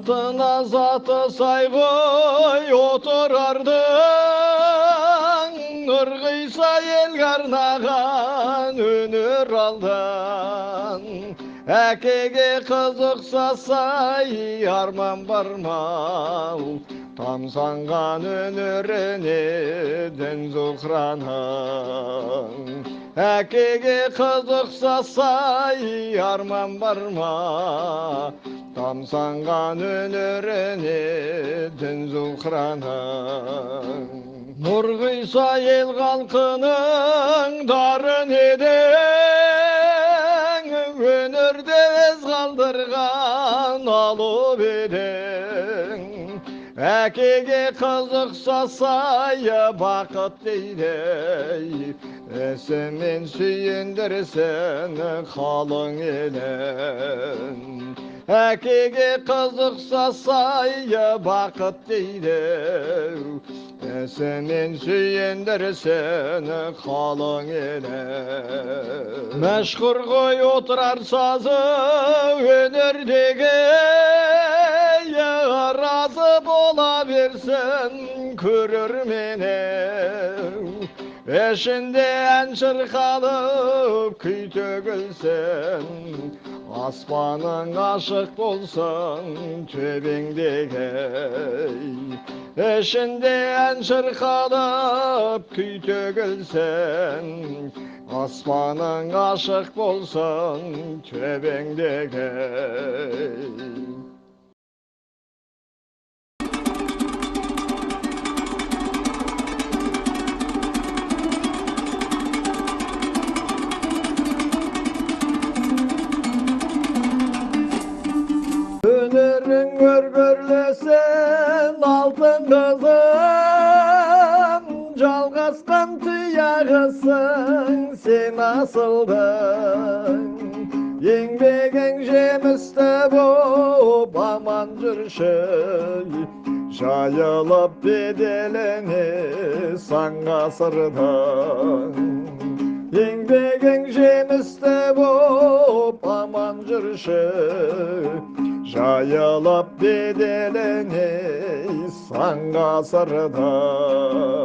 Затына заты сай ғой Отырардың, Нұрғиса елге арнаған өнер алдан. Әкеге қызықса сай арман бар ма, тамсанған өнеріне дін Зухраның. Әкеге қызықса сай арман бар ма, тамсанған өнеріне дін Зухраның. Нұрғиса ел халқының дарын едің, өнерде із қалдырған алып едің. Әкеге қызықса сай бақыт дейді, ісімен сүйіндірсін қалың елін. Әкеге қызықса сай бақыт дейді, ісімен сүйіндірсін қалың елін. Мәшһүр ғой Отырар сазы өнердегі, разы бола берсін көрерменім. Ішінде ән шырқалып күй төгілсін, аспаның ашық болсын төбеңдегі. Ішінде ән шырқалып күй төгілсін, аспаның ашық болсын төбеңдегі. Өнерің өрберлесін алтын қызым, жалғасқан тұяғысың сен асылдың. Еңбегің жемісті боп аман жүрші, жайылып беделіне сан ғасырдың. Еңбегің жемісті боп аман жүрші, жайылып беделіне сан ғасырдың.